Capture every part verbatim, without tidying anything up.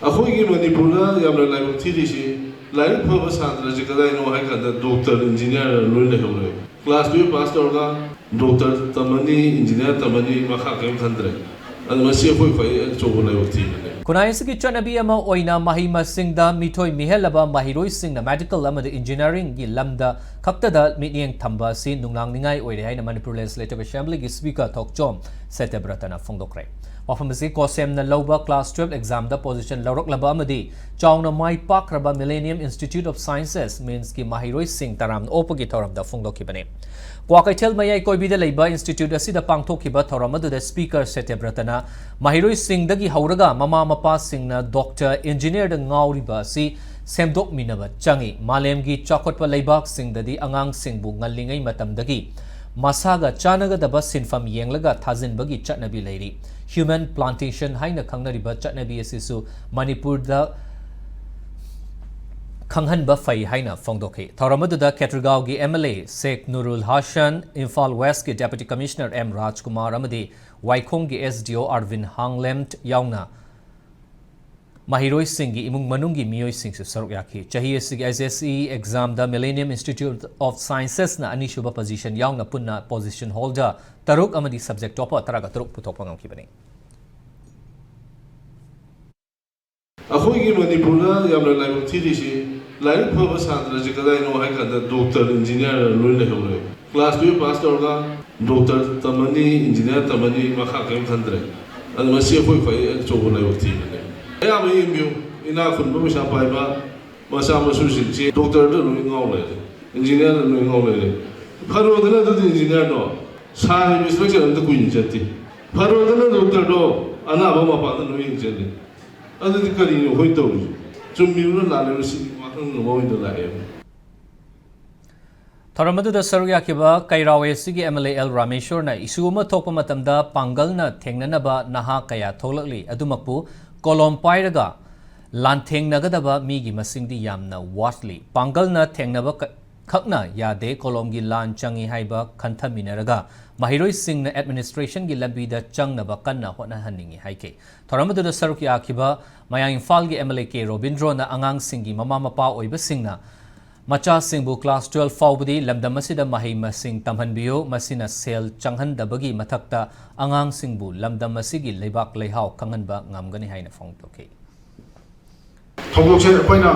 ꯑꯩꯈꯣꯏꯒꯤ ꯃꯅꯤꯄꯨꯔꯗ ꯌꯥꯝꯅ ꯂꯥꯏꯕꯛ ꯊꯤꯔꯤꯁꯤ, ꯂꯥꯏꯔꯤꯛ ꯐꯕ ꯁꯥꯇ꯭ꯔꯁꯤ ꯀꯗꯥꯏꯅꯣ ꯍꯥꯏ ꯀꯥꯟꯗ ꯗꯣꯛꯇꯔ, ꯏꯟꯖꯤꯅꯤꯌꯥꯔ ꯂꯣꯏ ꯂꯩꯍꯧꯔꯦ꯫ ꯀ꯭ꯂꯥꯁ ꯇꯨꯌꯦꯜꯞ ꯄꯥꯁ ꯇꯧꯔꯒ ꯗꯣꯛꯇꯔ ꯇꯝꯃꯅꯤ, ꯏꯟꯖꯤꯅꯤꯌꯥꯔ ꯇꯝꯃꯅꯤ, ꯃꯈꯥ ꯀꯔꯤꯝ ꯈꯟꯗ꯭ꯔꯦ꯫ ꯑꯗꯨ ꯃꯁꯤ ꯑꯩꯈꯣꯏ ꯈ꯭ꯋꯥꯏ ꯑꯆꯧꯕ ꯂꯥꯏꯕꯛ ꯊꯤꯕꯅꯦ꯫ ꯈꯨꯟꯅꯥꯏ ꯑꯁꯤꯒꯤ ꯆꯠꯅꯕꯤ ꯑꯃ ꯑꯣꯏꯅ ꯃꯍꯩ ꯃꯁꯤꯡꯗ ꯃꯤꯊꯣꯏ ꯃꯤꯍꯦꯜꯂꯕ ꯃꯍꯩꯔꯣꯏꯁꯤꯡꯅ ꯃꯦꯗꯤꯀꯦꯜ ꯑꯃꯗꯤ ꯏꯟꯖꯤꯅꯤꯌꯥꯔꯤꯡꯒꯤ ꯂꯝꯗ ꯈꯛꯇꯗ ꯃꯤꯠꯌꯦꯡ ꯊꯝꯕ ꯑꯁꯤ ꯅꯨꯡꯅꯥꯡꯅꯤꯡꯉꯥꯏ ꯑꯣꯏꯔꯦ ꯍꯥꯏꯅ ꯃꯅꯤꯄꯨꯔ ꯂꯦꯖꯤꯁꯂꯦꯇꯤꯚ ꯑꯦꯁꯦꯝꯕ꯭ꯂꯤꯒꯤ ꯁ꯭ꯄꯤꯀꯔ ꯊꯣꯛꯆꯣꯝ ꯁꯇ꯭ꯌꯕ꯭ꯔꯇꯅ ꯐꯣꯡꯗꯣꯛꯈ꯭ꯔꯦ꯫ ꯋꯥꯐꯝ ꯑꯁꯤ ꯀꯣꯁꯦꯝꯅ ꯂꯧꯕ ꯀ꯭ꯂꯥꯁ ꯇꯨꯌꯦꯜꯞ ꯑꯦꯛꯖꯥꯝꯗ ꯄꯣꯖꯤꯁꯟ ꯂꯧꯔꯛꯂꯕ ꯑꯃꯗꯤ ꯆꯥꯎꯅ ꯃꯥꯏ ꯄꯥꯛꯈ꯭ꯔꯕ Millennium Institute of Sciences, ꯃꯤꯝꯁꯀꯤ ꯃꯍꯩꯔꯣꯏꯁꯤꯡ ꯇꯔꯥꯝꯅ ꯑꯣꯛꯄꯒꯤ ꯊꯧꯔꯝꯗ ꯐꯣꯡꯗꯣꯛꯈꯤꯕꯅꯤ꯫ ꯀ꯭ꯋꯥꯀꯩꯊꯦꯜ ꯃꯌꯥꯏ ꯀꯣꯏꯕꯤꯗ ꯂꯩꯕ ꯏꯟꯁꯇꯤꯇ꯭ꯌꯨꯠ ꯑꯁꯤꯗ ꯄꯥꯡꯊꯣꯛꯈꯤꯕ ꯊꯧꯔꯝ ꯑꯗꯨꯗ ꯁ꯭ꯄꯤꯀꯔ ꯁꯇ꯭ꯌꯕ꯭ꯔꯇꯅ ꯃꯍꯩꯔꯣꯏꯁꯤꯡꯗꯒꯤ ꯍꯧꯔꯒ ꯃꯃꯥ ꯃꯄꯥꯁꯤꯡꯅ ꯗꯣꯛꯇꯔ, ꯏꯟꯖꯤꯅꯤꯌꯥꯔꯗ ꯉꯥꯎꯔꯤꯕ ꯑꯁꯤ ꯁꯦꯝꯗꯣꯛꯃꯤꯟꯅꯕ ꯆꯪꯏ꯫ ꯃꯥꯂꯦꯝꯒꯤ ꯆꯥꯎꯈꯠꯄ ꯂꯩꯕꯥꯛꯁꯤꯡꯗꯗꯤ ꯑꯉꯥꯡꯁꯤꯡꯕꯨ ꯉꯜꯂꯤꯉꯩ ꯃꯇꯝꯗꯒꯤ ꯃꯁꯥꯒ ꯆꯥꯟꯅꯒꯗꯕ ꯁꯤꯟꯐꯝ ꯌꯦꯡꯂꯒ ꯊꯥꯖꯤꯟꯕꯒꯤ ꯆꯠꯅꯕꯤ ꯂꯩꯔꯤ꯫ ꯍ꯭ꯌꯨꯃꯦꯟ ꯄ꯭ꯂꯥꯟꯇꯦꯁꯟ ꯍꯥꯏꯅ ꯈꯪꯅꯔꯤꯕ ꯆꯠꯅꯕꯤ ꯑꯁꯤꯁꯨ ꯃꯅꯤꯄꯨꯔꯗ ꯈꯪꯍꯟꯕ ꯐꯩ ꯍꯥꯏꯅ ꯐꯣꯡꯗꯣꯛꯈꯤ꯫ ꯊꯧꯔꯝ ꯑꯗꯨꯗ ꯈꯦꯇ꯭ꯔꯤꯒꯥꯎꯒꯤ M L A Sheikh Nurul Hasan, Imphal ꯋꯦꯁ꯭ꯠꯀꯤ ꯗꯦꯄ꯭ꯌꯨꯇꯤ ꯀꯃꯤꯁꯅꯔ ꯑꯦꯝ ꯔꯥꯖꯀꯨꯃꯥꯔ ꯑꯃꯗꯤ ꯋꯥꯏꯈꯣꯡꯒꯤ ꯑꯦꯁ ꯗꯤ ꯑꯣ ꯑꯔꯕꯤꯟ ꯍꯥꯡꯂꯦꯝ ꯌꯥꯎꯅ ꯃꯍꯩꯔꯣꯏꯁꯤꯡꯒꯤ ꯏꯃꯨꯡ ꯃꯅꯨꯡꯒꯤ ꯃꯤꯑꯣꯏꯁꯤꯡꯁꯨ ꯁꯔꯨꯛ ꯌꯥꯈꯤ꯫ ꯆꯍꯤ ꯑꯁꯤꯒꯤ ꯑꯦꯁ ꯑꯦꯁ ꯁꯤ ꯑꯦꯛꯖꯥꯝꯗ Millennium Institute of Sciences ꯅ ꯑꯅꯤꯁꯨꯕ ꯄꯣꯖꯤꯁꯟ ꯌꯥꯎꯅ ꯄꯨꯟꯅ ꯄꯣꯖꯤꯁꯟ ꯍꯣꯜꯗꯔ ꯇꯔꯨꯛ ꯑꯃꯗꯤ ꯁꯕꯖꯦꯛ ꯇꯣꯞꯄꯔ ꯇꯔꯥꯒ ꯇꯔꯨꯛ ꯄꯨꯊꯣꯛꯄ ꯉꯝꯈꯤꯕꯅꯤ꯫ ꯑꯩꯈꯣꯏꯒꯤ ꯃꯅꯤꯄꯨꯔꯗ ꯌꯥꯝꯅ ꯂꯥꯏꯕꯛ ꯊꯤꯔꯤꯁꯤ, ꯂꯥꯏꯔꯤꯛ ꯐꯕ ꯁꯥꯇ꯭ꯔꯁꯤ ꯀꯗꯥꯏꯅꯣ ꯍꯥꯏ ꯀꯥꯟꯗ ꯗꯣꯛꯇꯔ, ꯏꯟꯖꯤꯅꯤꯌꯥꯔ ꯂꯣꯏ ꯂꯩꯍꯧꯔꯦ꯫ ꯀ꯭ꯂꯥꯁ ꯇꯨꯌꯦꯜꯞ ꯄꯥꯁ ꯇꯧꯔꯒ ꯗꯣꯛꯇꯔ ꯇꯝꯃꯅꯤ, ꯏꯟꯖꯤꯅꯤꯌꯥꯔ ꯇꯝꯃꯅꯤ, ꯃꯈꯥ ꯀꯔꯤꯝ ꯈꯟꯗ꯭ꯔꯦ꯫ ꯑꯗꯨ ꯃꯁꯤ ꯑꯩꯈꯣꯏ ꯈ꯭ꯋꯥꯏ ꯑꯆꯧꯕ ꯂꯥꯏꯕꯛ ꯊꯤꯕꯅꯦ꯫ ꯑꯌꯥꯝꯕ ꯌꯦꯡꯕꯤꯌꯨ, ꯏꯅꯥꯛ ꯈꯨꯟꯕ, ꯄꯩꯁꯥ ꯄꯥꯏꯕ ꯃꯆꯥ ꯃꯁꯨꯁꯤꯡꯁꯤ ꯗꯣꯛꯇꯔꯗ ꯂꯣꯏ ꯉꯥꯎ ꯂꯩꯔꯦ, ꯏꯟꯖꯤꯅꯤꯌꯥꯔꯗ ꯂꯣꯏ ꯉꯥꯎ ꯂꯩꯔꯦ꯫ ꯐꯔꯣꯗꯅ ꯑꯗꯨꯗꯤ ꯏꯟꯖꯤꯅꯤꯌꯥꯔꯗꯣ ꯁꯥꯔꯤꯕ ꯏꯟꯁꯇ꯭ꯔꯛꯆꯔ ꯑꯝꯇ ꯀꯨꯏꯅ ꯆꯠꯇꯦ꯫ ꯐꯔꯣꯗꯅ ꯗꯣꯛꯇꯔꯗꯣ ꯑꯅꯥꯕ ꯃꯄꯥꯗ ꯂꯣꯏ ꯌꯦꯡꯁꯤꯜꯂꯤ꯫ ꯑꯗꯨꯗꯤ ꯀꯔꯤꯅꯣ ꯑꯩꯈꯣꯏ ꯇꯧꯔꯤꯁꯦ? ꯆꯨꯝꯃꯤꯕ꯭ꯔꯥ ꯂꯥꯜꯂꯤꯕ꯭ꯔꯥ ꯁꯤꯗꯤ ꯋꯥꯈꯪ ꯑꯃ ꯑꯣꯏꯅ ꯂꯥꯛꯑꯦꯕ꯫ ꯊꯧꯔꯝ ꯑꯗꯨꯗ ꯁꯔꯨꯛ ꯌꯥꯈꯤꯕ ꯀꯩꯔꯥꯎ ꯑꯦꯁ ꯁꯤꯒꯤ ꯑꯦꯝ ꯑꯦꯜ ꯑꯦ ꯑꯦꯜ ꯔꯥꯃꯦꯁ꯭ꯋꯔꯅ ꯏꯁꯨ ꯑꯃ ꯊꯣꯛꯄ ꯃꯇꯝꯗ ꯄꯥꯡꯒꯜꯅ ꯊꯦꯡꯅꯅꯕ ꯅꯍꯥ ꯀꯌꯥ ꯊꯣꯛꯂꯛꯂꯤ, ꯑꯗꯨꯃꯛꯄꯨ ꯀꯣꯂꯣꯝ ꯄꯥꯏꯔꯒ ꯂꯥꯟꯊꯦꯡꯅꯒꯗꯕ ꯃꯤꯒꯤ ꯃꯁꯤꯡꯗꯤ ꯌꯥꯝꯅ ꯋꯥꯠꯂꯤ꯫ ꯄꯥꯡꯒꯜꯅ ꯊꯦꯡꯅꯕ ꯀ-, ꯈꯛꯅ ꯌꯥꯗꯦ, ꯀꯣꯂꯣꯝꯒꯤ ꯂꯥꯟ ꯆꯪꯏ ꯍꯥꯏꯕ ꯈꯟꯊꯃꯤꯟꯅꯔꯒ ꯃꯍꯩꯔꯣꯏꯁꯤꯡꯅ administrationꯒꯤ ꯂꯝꯕꯤꯗ ꯆꯪꯅꯕ ꯀꯟꯅ ꯍꯣꯠꯅꯍꯟꯅꯤꯡꯏ ꯍꯥꯏꯈꯤ꯫ ꯊꯧꯔꯝ ꯑꯗꯨꯗ ꯁꯔꯨꯛ ꯌꯥꯈꯤꯕ ꯃꯌꯥꯡ ꯏꯝꯐꯥꯜꯒꯤ MLA ꯀꯦ ꯔꯣꯕꯤꯟꯗ꯭ꯔꯣꯅ ꯑꯉꯥꯡꯁꯤꯡꯒꯤ ꯃꯃꯥ ꯃꯄꯥ ꯑꯣꯏꯕꯁꯤꯡꯅ ꯃꯆꯥꯁꯤꯡꯕꯨ class twelve ꯐꯥꯎꯕꯗꯤ ꯂꯝꯗꯝ ꯑꯁꯤꯗ ꯃꯍꯩ ꯃꯁꯤꯡ ꯇꯝꯍꯟꯕꯤꯌꯨ, ꯃꯁꯤꯅ ꯁꯦꯜ ꯆꯪꯍꯟꯗꯕꯒꯤ ꯃꯊꯛꯇ ꯑꯉꯥꯡꯁꯤꯡꯕꯨ ꯂꯝꯗꯝ ꯑꯁꯤꯒꯤ ꯂꯩꯕꯥꯛ ꯂꯩꯍꯥꯎ ꯈꯪꯍꯟꯕ ꯉꯝꯒꯅꯤ ꯍꯥꯏꯅ ꯐꯣꯡꯗꯣꯛꯈꯤ꯫ ꯊꯧꯗꯣꯛꯁꯦ ꯑꯩꯈꯣꯏꯅ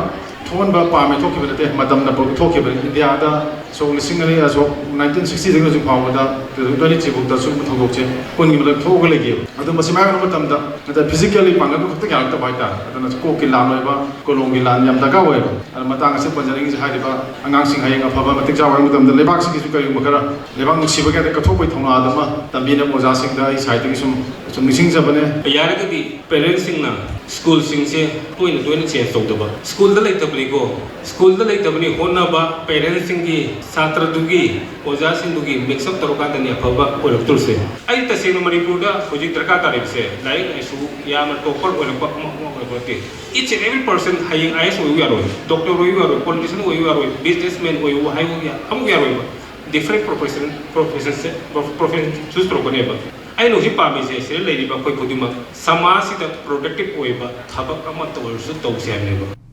ꯊꯣꯛꯍꯟꯕ ꯄꯥꯝꯃꯦ ꯊꯣꯛꯈꯤꯕ ꯅꯠꯇꯦ, ꯃꯇꯝꯅ ꯄꯨꯔꯛ ꯊꯣꯛꯈꯤꯕꯅꯤ꯫ ꯏꯟꯗꯤꯌꯥꯗ ꯁꯣꯛ ꯂꯤꯁꯤꯡ ꯑꯅꯤ ꯑꯁꯣꯛ nineteen sixtyꯗꯒꯤ ꯍꯧꯖꯤꯛ ꯐꯥꯎꯕꯗ two thousand twenty three ꯐꯥꯎꯗ ꯁꯤꯒꯨꯝꯕ ꯊꯧꯗꯣꯛꯁꯦ ꯀꯨꯟꯒꯤ ꯃꯊꯛ ꯊꯣꯛꯑꯒ ꯂꯩꯈꯤꯕ꯫ ꯑꯗꯣ ꯃꯁꯤ ꯃꯥꯌꯣꯛꯅꯕ ꯃꯇꯝꯗ ꯅꯠꯇ꯭ꯔ physically ꯄꯥꯡꯒꯜꯗꯨ ꯈꯛꯇ ꯌꯥꯔꯛꯇꯕ ꯍꯥꯏꯇꯥꯔꯦ꯫ ꯑꯗꯨꯅ ꯀꯣꯛꯀꯤ ꯂꯥꯟ ꯑꯣꯏꯕ, ꯀꯣꯂꯣꯝꯒꯤ ꯂꯥꯟ ꯌꯥꯝ ꯗꯔꯀꯥꯔ ꯑꯣꯏꯌꯦꯕ꯫ ꯑꯗꯣ ꯃꯇꯥꯡ ꯑꯁꯤꯗ ꯄꯟꯖꯅꯤꯡꯉꯤꯁꯦ ꯍꯥꯏꯔꯤꯕ ꯑꯉꯥꯡꯁꯤꯡ ꯍꯌꯦꯡ ꯑꯐꯕ ꯃꯇꯤꯛ ꯆꯥꯕ ꯑꯣꯏꯔꯛꯄ ꯃꯇꯝꯗ ꯂꯩꯕꯥꯛꯁꯤꯒꯤꯁꯨ ꯀꯔꯤꯒꯨꯝꯕ ꯈꯔ ꯂꯩꯕꯥꯛ ꯅꯨꯡꯁꯤꯕꯒꯤ ꯍꯥꯏꯗꯤ ꯀꯠꯊꯣꯛꯄꯒꯤ ꯊꯧꯅꯥ ꯑꯗꯨꯃ ꯇꯝꯕꯤꯅꯕ ꯑꯣꯖꯥꯁꯤꯡꯗ ꯑꯩ ꯁꯥꯏꯠꯇꯒꯤ ꯁꯨꯝ ꯁꯨꯝ ꯅꯤꯡꯁꯤꯡꯖꯕꯅꯦ꯫ ꯌꯥꯔꯒꯗꯤ parentꯁꯤꯡꯅ schoolꯁꯤꯡꯁꯦ ꯇꯣꯏꯅ ꯇꯣꯏꯅ change ꯇꯧꯗꯕ꯫ Schoolꯗ ꯂꯩꯇꯕꯅꯤꯀꯣ, schoolꯗ ꯂꯩꯇꯕꯅꯤ ꯍꯣꯠꯅꯕ parentꯁꯤꯡꯒꯤ, ꯁꯥꯇ꯭ꯔꯗꯨꯒꯤ, ꯑꯣꯖꯥꯁꯤꯡꯗꯨꯒꯤ mix up ꯇꯧꯔꯀꯥꯟꯗꯅꯤ ꯑꯐꯕ ꯑꯣꯏꯔꯛꯇꯣꯏꯁꯦ꯫ ꯑꯩ ꯇꯁꯦꯡꯅ ꯃꯅꯤꯄꯨꯔꯗ ꯍꯧꯖꯤꯛ ꯗꯔꯀꯥꯔ ꯇꯥꯔꯤꯕꯁꯦ ꯂꯥꯏꯔꯤꯛ ꯂꯥꯏꯁꯨ ꯌꯥꯝꯅ topper ꯑꯣꯏꯔꯛꯄ ꯑꯃ ꯑꯃ ꯑꯣꯏꯔꯛꯄ ꯅꯠꯇꯦ꯫ Each and every person ꯍꯌꯦꯡ IAS ꯑꯣꯏꯌꯨ ꯌꯥꯔꯣꯏ, doctor ꯑꯣꯏꯌꯨ ꯌꯥꯔꯣꯏ, politician ꯑꯣꯏꯌꯨ ꯌꯥꯔꯣꯏ, businessman ꯑꯣꯏꯌꯨ ꯍꯥꯏꯕ ꯌꯥ-, ꯑꯃꯨꯛ ꯌꯥꯔꯣꯏꯕ꯫ Different profession, professionꯁꯦ, profession choose ꯇꯧꯔꯛꯀꯅꯦꯕ꯫ ꯑꯩꯅ ꯍꯧꯖꯤꯛ ꯄꯥꯝꯃꯤꯁꯦ ꯁꯤꯗ ꯂꯩꯔꯤꯕ ꯑꯩꯈꯣꯏ ꯈꯨꯗꯤꯡꯃꯛ ꯁꯃꯥꯖꯁꯤꯗ productive ꯑꯣꯏꯕ ꯊꯕꯛ ꯑꯃꯠꯇ ꯑꯣꯏꯔꯁꯨ ꯇꯧꯁꯦ ꯍꯥꯏꯕꯅꯦꯕ꯫